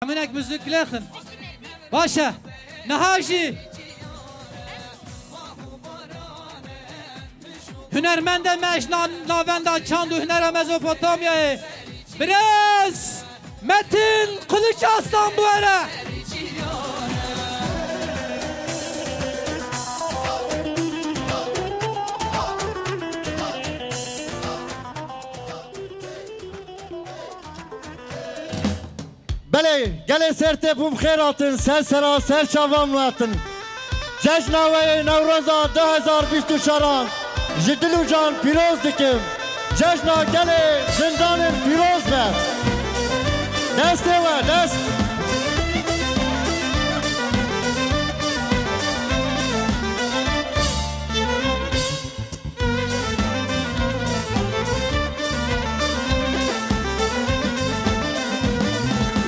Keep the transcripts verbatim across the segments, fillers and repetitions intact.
Heminek muzîk lêxin. Baş e. Niha jî hunermendê me ji na-, navenda çand û hunera Mezopotamyayê, birêz Metin Kılıç Aslan bi we re. Belê, gelê Sêrtê bûm xêr hatin, ser sera, ser çavan hatin. Cejna we yê Newroza du hezar bîst û çaran ji dil û can pîroz dikim. Cejna gelê zindanên pîroz be. Destê we, dest.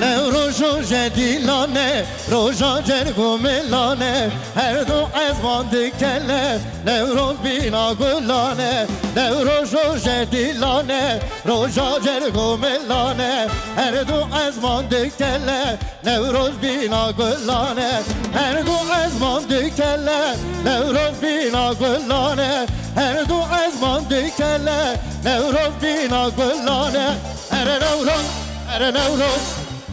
Newroz roje dîlan e, roja cerg û milan e, her du ezman dikele, Newroz bîna gulan e. Newroz roje dîlan e, roja cerg û milan e, her du ezman dikele, Newroz bîna gulan e, her du ezman dikele. Newroz bîna gulan e, her du ezman dikele. Newroz bîna gulan e. Here Newroz, here Newroz,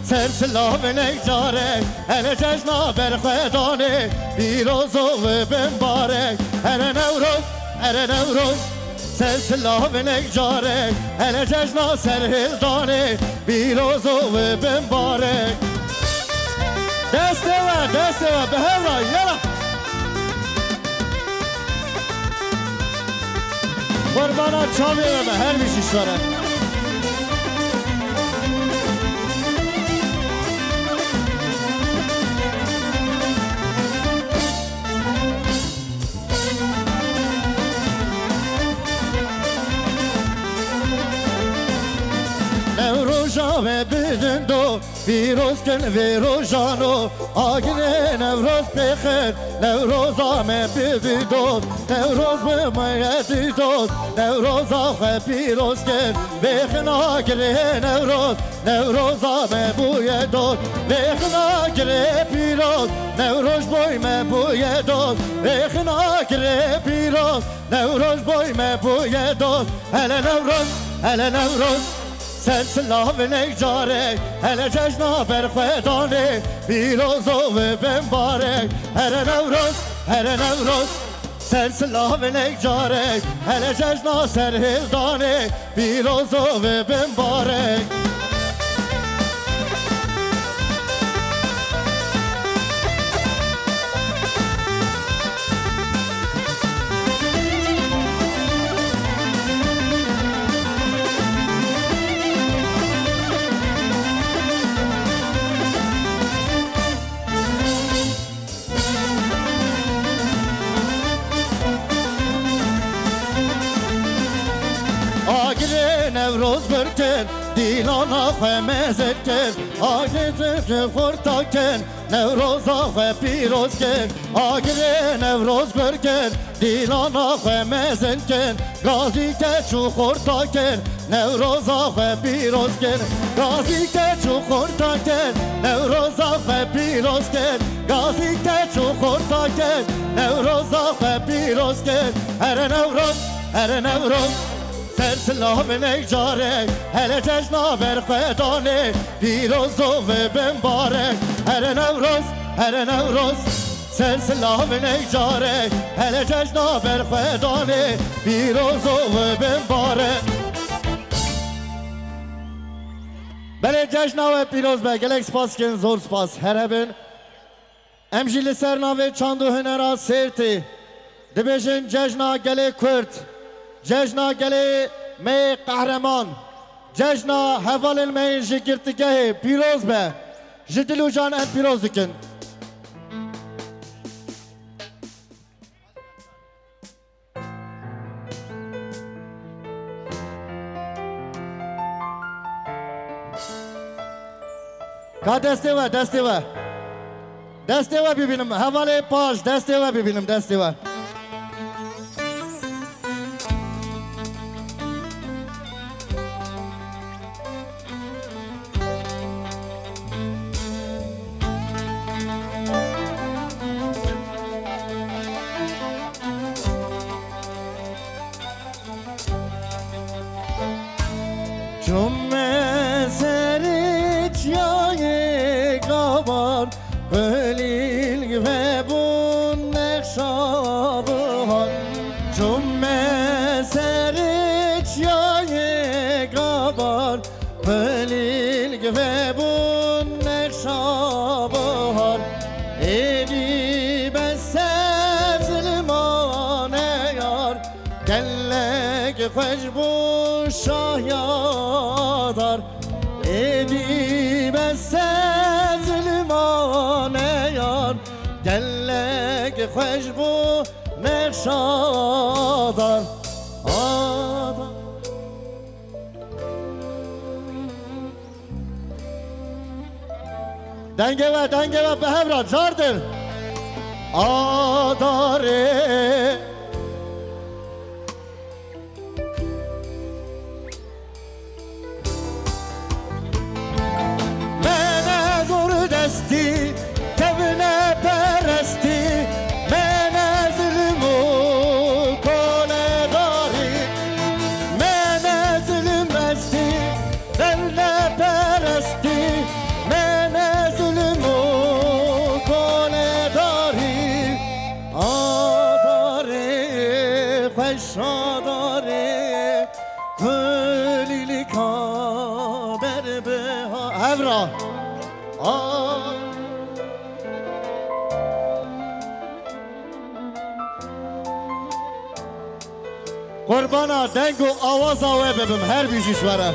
ser silav nek carek, hele cejna berxwedanê, pîroz û bimbarek. Here Newroz, here Newroz, ser silav nek carek, hele cejna serhildanê, pîroz û bimbarek. Destê we, destê we, bi hev re, yala. Qurbana çavê we be, her bijî şere. Newroja me bidin do, pîroz kin vê rojano. Agirê Newroz pêxir, Newroza me bibî dost. Newroz bi me ye dî dost, Newroza xwe pîroz kin. Bêxin agirê Newroz, Newroza me bûye dost. Bêxin agirê pîroz, Newroz boy me bûye dost. Bêxin agirê pîroz, Newroz boy me bûye dost. Hele Newroz, hele Newroz, ser silav nek carek, hele cejna berxwedanê, pîroz û bimbarek. Here Newroz, here Newroz, ser silav nek carek, hele cejna serhildanê, pîroz û bimbarek. Agirê Newroz bir kir, dîlana xwe mezin kir. Agirê xurta kir, Newroza xwe pîroz kir. Agirê Newroz bir kir, dîlana xwe mezin kir. Gazî keç û xurta kir, Newroza xwe pîroz kir. Gazî keç û xurta kir, Newroza xwe pîroz kir. Gazî keç û xurta kir, Newroza xwe pîroz kir. Here Newroz, here Newroz, ser silav nek carek, hele cejna berxwedanê, pîroz û bimbarek. Here Newroz, here Newroz, ser silav nek carek, hele cejna berxwedanê, pîroz û bimbarek. Belê cejna we pîroz be, gelek spas dikin, zor spas, here bin. Em jî li ser navê çand û hunera Sêrtê dibêjin cejna gelê Kurd, cejna gelê me yê qehreman, cejna hevalên me yên ji girtîgehê pîroz be. Ji dil û can em pîroz dikin. Ka destê we, destê we. Destê we bibînim. Hevalê Paj, destê we bibînim, destê we. Bar, kulîlk vebûn nexşa bihar. Çûme serê çiyayê Gabar, kulîlk vebûn nexşa bihar. Êdî bes e zilmane yar, gelek xweş bû şahyadar. Êdî bes e zilmane yar, gelek xweş bû nexşadar. Adar. Dengê we, dengê we bi hev re, cardin. Adarê. Me ne zor destî, kevne perestî, me ne zulm û koledarî, me ne zulm destî, kevne perestî, me ne zulm û koledarî. Adarê, xweş adarê, kulîlka berbiha. Evra. A. Qurbana deng û awaza we bibim, her bijî ji we re.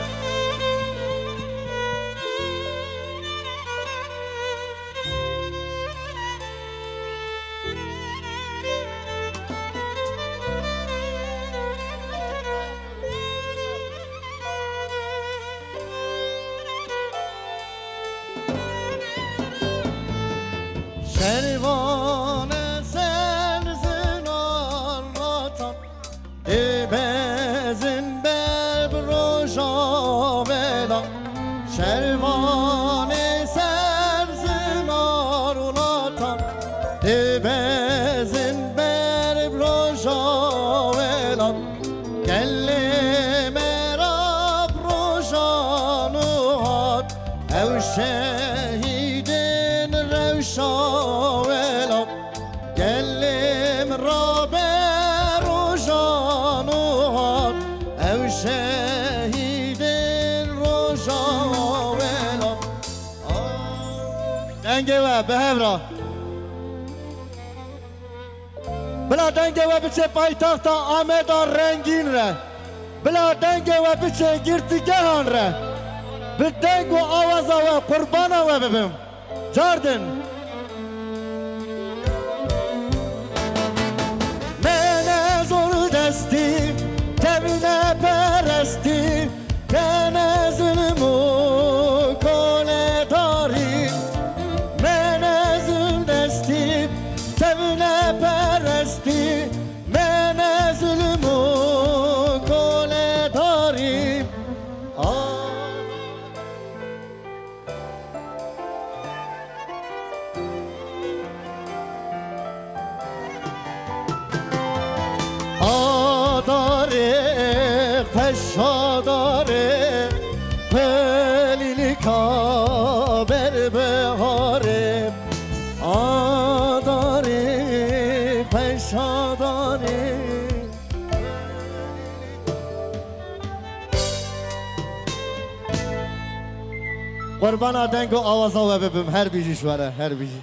Şervanê ser zinar ratan, dibezin ber bi roja welan. Şervanê ser zinar û latan, dibezin ber bi roja welan. Gelê me ra bi rojan û hat, ew şehîdên rewşa welan. Gelê min rabe rojan û hat, ew şehîdên roja welat. Dengê we bi hev re. Bila dengê we biçe paytaxta Ameda rengîn re. Bila dengê we biçe girtîgehan re. Bi deng û awaza we qurbana we bibim. Cardin. Me ne zor destî, kevne perestî, kene zulm û koledarî. Me ne zor destî, kevne perestî, me ne zulm û koledarî. A. Adarê, xweş adarê, pelîlika berbiharê. Adarê, xweş adarê. Qurbana deng û awaza we bibim, her bijî ji we re, her bijî.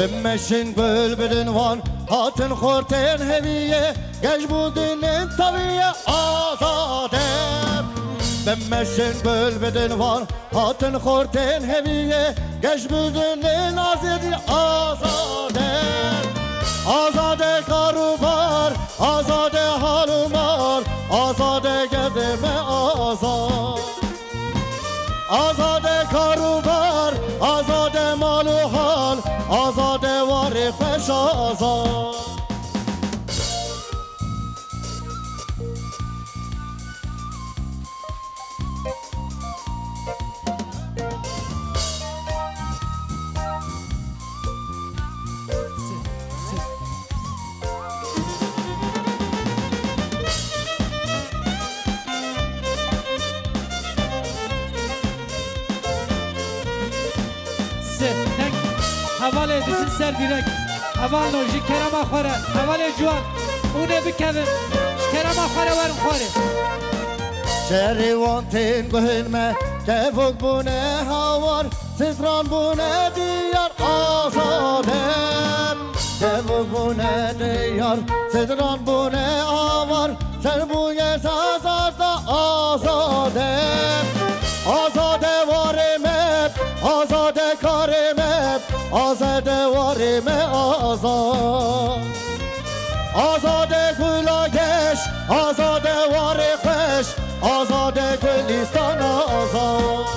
Bimeşin bülbülün wan, hatin xortên heviyê, geş bû dilên teviyê azade. Bimeşin bülbülün wan, hatin xortên heviyê, geş bû dilên azêdî azade. Azade. Sê, tek hevalê diçin ser bîrek. Hevalno ji kerema xwe re, hevalê ciwan, hûn ê bikevin, ji kerema xwe re werin xwarê. Şerê wan tên guhên me, kevok bûne hawar, stran bûne diyar azade. Kevok bûne diyar, stran bûne awar, şer bûye sazada azade. Azade warê me, azade karê me, azade warê me azad. Azade gula geş, azade warê xweş, azade gulîstana azad.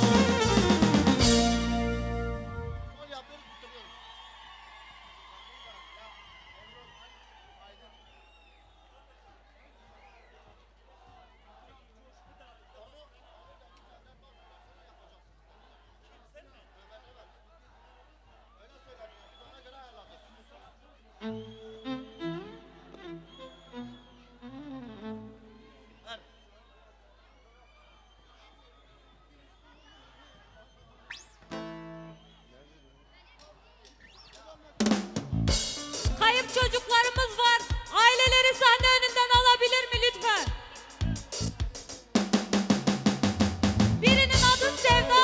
Kayıp çocuklarımız var. Aileleri sahne önünden alabilir mi lütfen? Birinin adı Sevda.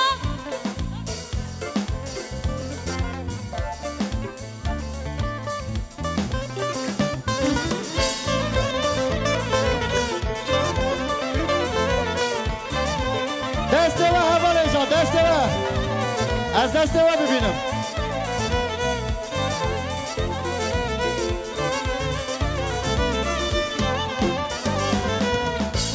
Destê we hevalê can, destê we. Ez destê we bibînim.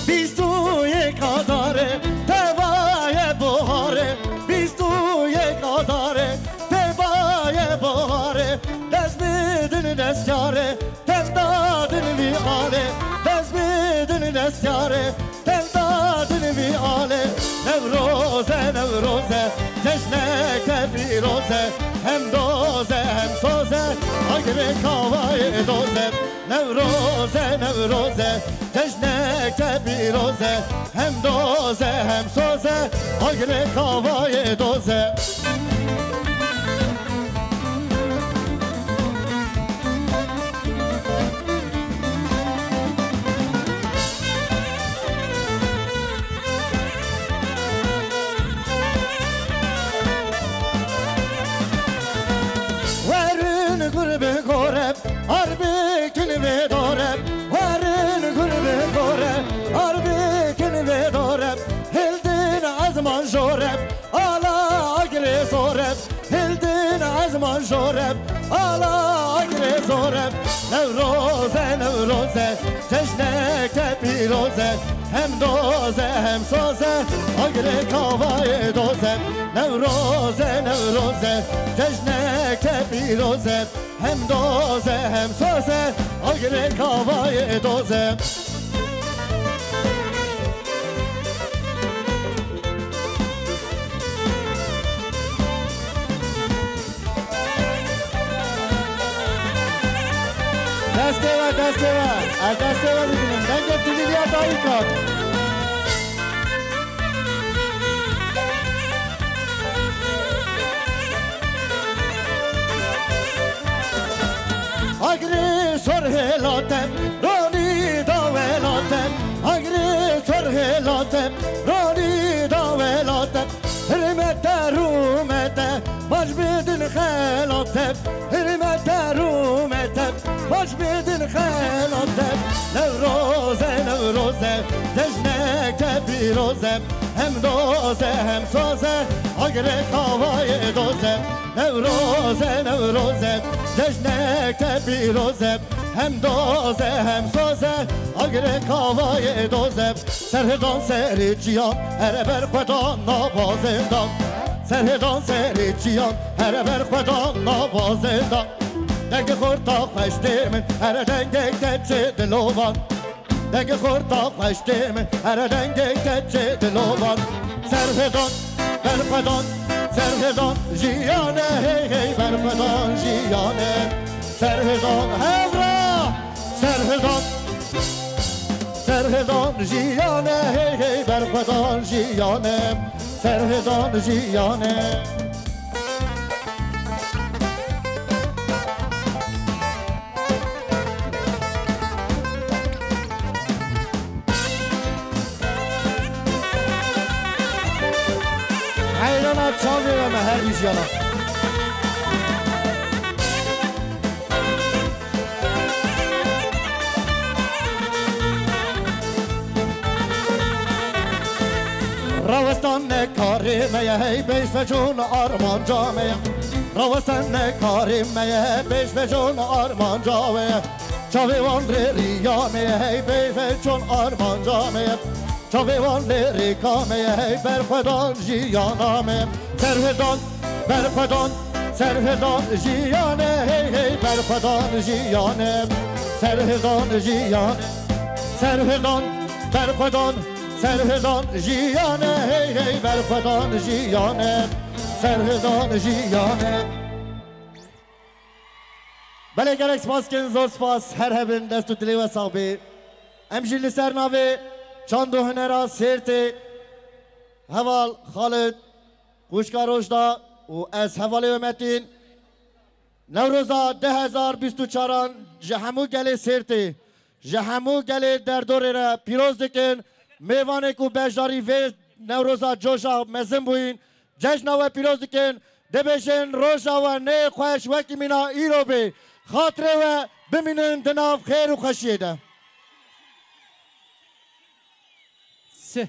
Bîst û yek Adarê, tevaye buharê. Bîst û yek Adarê, tevaye buharê. Dest bidin destkarê, tev dadin vî alê. Dest bidin destkarê, tev dadin vî alê. Newroze, Newroze, cejneke pîroze. Hem doze, hem soze, agirê kavayê doze. Newroze, Newroze, cejneke pîroze. Hem doze, hem soze, agirê kavayê doze. Werin gur bi gore, ar bikin vê dore. Werin gur bi gore, ar bikin vê dore. Hildin ezman jore, ala agirê zore. Hildin ezman jore, ala agirê zore. Newroze, Newroze, cejneke pîroze. Hem doze hem soze, agirê kavayê doze. Newroze, Newroze, cejneke pîroze. Hem doze hem soze, agirê kavayê doze. Destê we, destê we. Ez destê we dibînim. Dengê dilî ya dayîkan. Agirê sor hêlate, ronî da welate. Agirê sor hêlate, ronî da welate. Hirmete rûmete, baş bidin xelate. Hirmete rûmete, baş bidin xelate. Newroze, Newroze, cejneke pîroze. Hem doze hem soze, agirê kavayê doze. Newroze, Newroze, cejneke pîroze. Hem doze hem soze, agirê kavayê doze. Serhêdan serê çiyan, here ber xwe dan nabazên dan. Serhêdan serê çiyan, here ber xwe dan nabazên dan. Dengê xorta xweştê min, here dengê keçê dilovan. Dengê xorta xweştê min, here dengê keçê dilovan. Serhildan, berxwedan, serhildan jiyane, hey hey, berxwedan jiyane. Serhildan, hevra, serhildan. Serhildan jiyane, hey hey, berxwedan jiyane. Serhildan jiyane. Heyrana çavê me her bijiyana. Rawestan ne karê me ye, hey pêşveçûn armanca me ye. Rawestan ne karê me ye, pêşveçûn armanca me ye. Çavê wan rê riya me ye, hey pêşveçûn armanca me ye. Çavê wan lê rêka me ye, hey berxwedan jiyana me. Serhildan, berxwedan, serhildan jiyane, hey hey, berxwedan jiyane. Serhildan jiyane, serhildan, berxwedan, serhildan jiyane, hey hey, berxwedan jiyane. Serhildan jiyane. Belê, gelek spas kin, zor spas, her hebin, dest û dilê we sax bê. Em jî li ser navê çand û hunera Sêrtê, heval Xalid, xwişka Rojda û ez hevalê we Metîn, Newroza du hezar bîst û çaran ji hemû gelê Sêrtê, ji hemû gelê derdorê re pîroz dikin. Mêvanê ku beşdarî vê Newroza coşa mezin bûyîn, cejna we pîroz dikin. Dibêjin roja we nê xweş wekî mîna îro bê. Xatirê we bimînin di nav xêr û xweşiyê de. Sih.